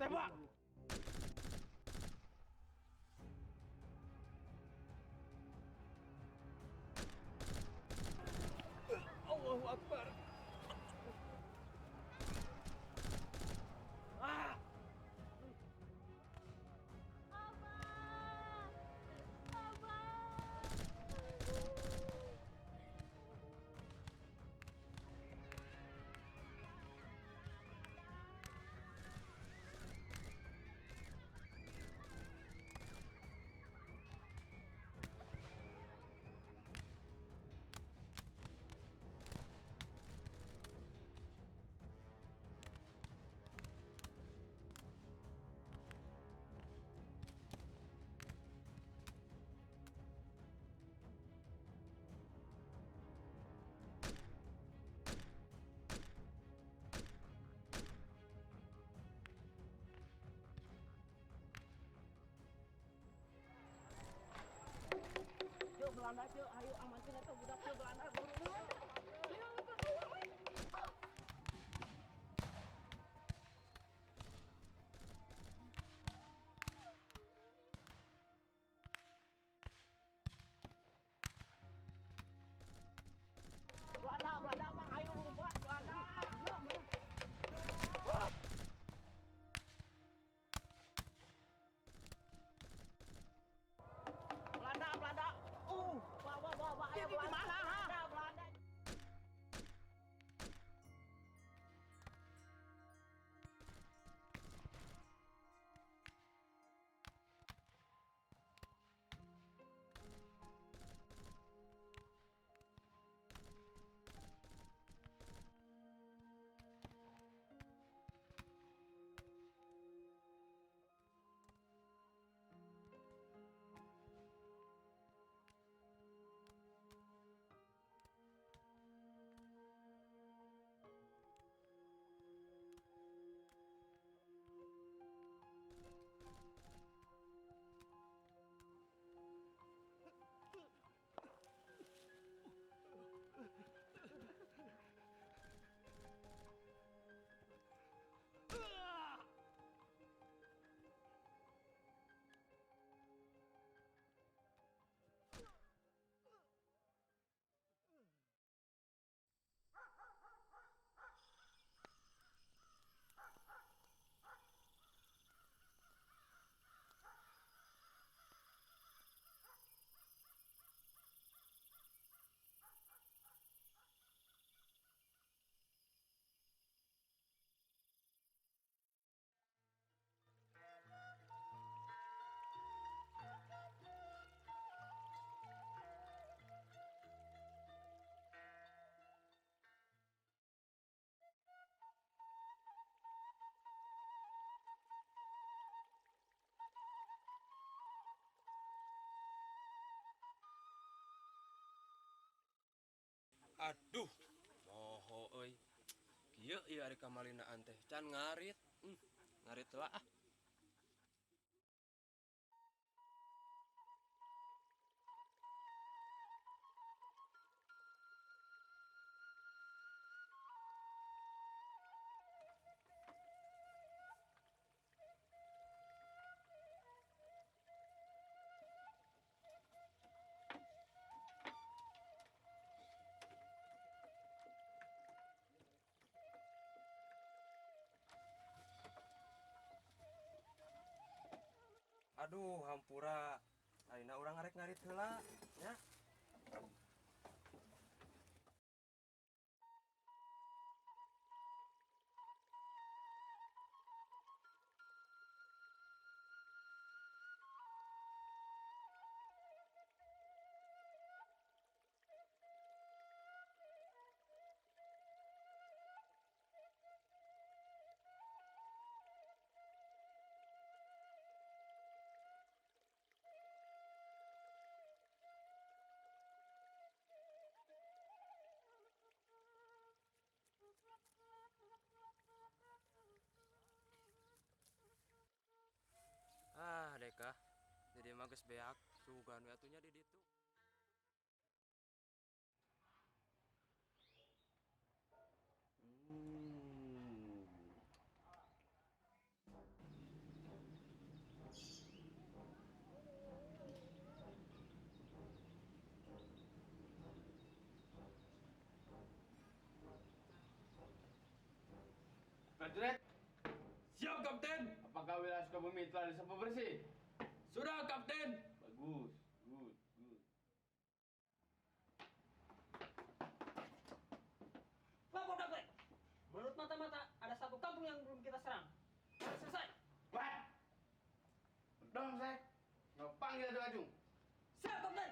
Tembak! Allahu Akbar. Ah! Abah! Abah! Cuk, Belanda cuk, ayo amankeun eta budak cuk Belanda. Belanda, Belanda mah ayo lompat Belanda. Belanda, Belanda. Wah, wah, wah, wah, ayo Belanda. Mana, ha? Belanda. Aduh, moho euy. Kieu ieu ari kamalinaan teh can ngarit. Ngarit lah ah. Aduh, hampura. Ayeuna urang arek ngarit heula, nya. Ah, deka. Jadi mah geus beak, sugan we atunya di ditu. Kapten. Apakah wilayah Sukabumi telah disapu bersih? Sudah, Kapten. Bagus, good, good. Lapor, Kapten. Menurut mata-mata, ada satu kampung yang belum kita serang. Sudah selesai. What? Dong, saya. Nggak panggil Adu Ajung. Siap, Kapten.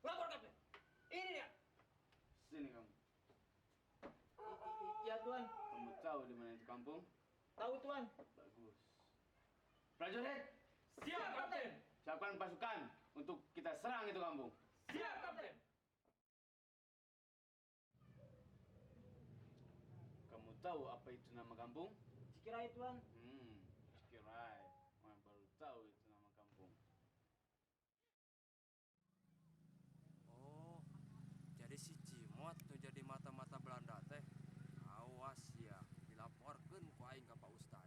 Lapor, Kapten. Ini dia. Sini kamu. Ya Tuan. Kamu tahu di mana itu kampung? Tahu Tuan. Bagus. Prajurit, Siap, Kapten. siapkan pasukan untuk kita serang itu kampung. Siap, Kapten. Kamu tahu apa itu nama kampung? Cikirai Tuan. Cikirai. Orang baru tahu itu nama kampung. Oh, jadi si Cimot tuh jadi mata-mata Belanda teh. Awas ya, dilaporkan ku aing ka Pak Ustad.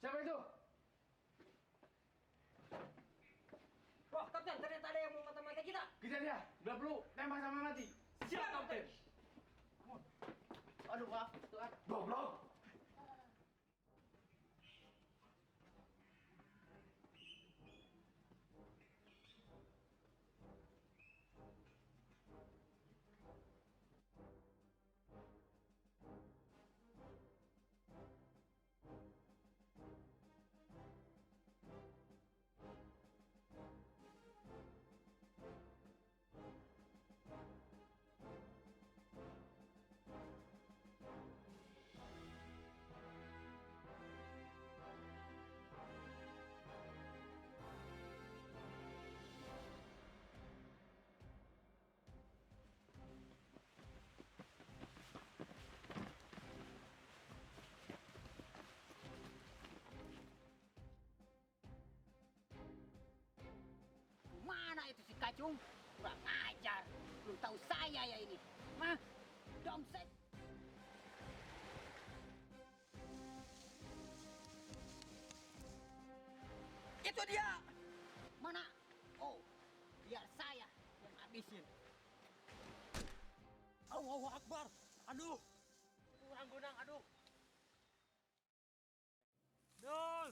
Siapa itu? Wah, Kapten, ternyata ada yang mau mata-mata kita. Kejar dia. Bila perlu, tembak sampai mati. Siap, Kapten. Aduh, maaf, Tuan. Goblok. Mana itu si Kacung? Kurang ajar. Belum tahu saya ya ini. Mah, domsek. Itu dia. Mana? Oh, biar saya yang habisin. Allahu Akbar. Aduh. Kurang gunang, aduh. Dul.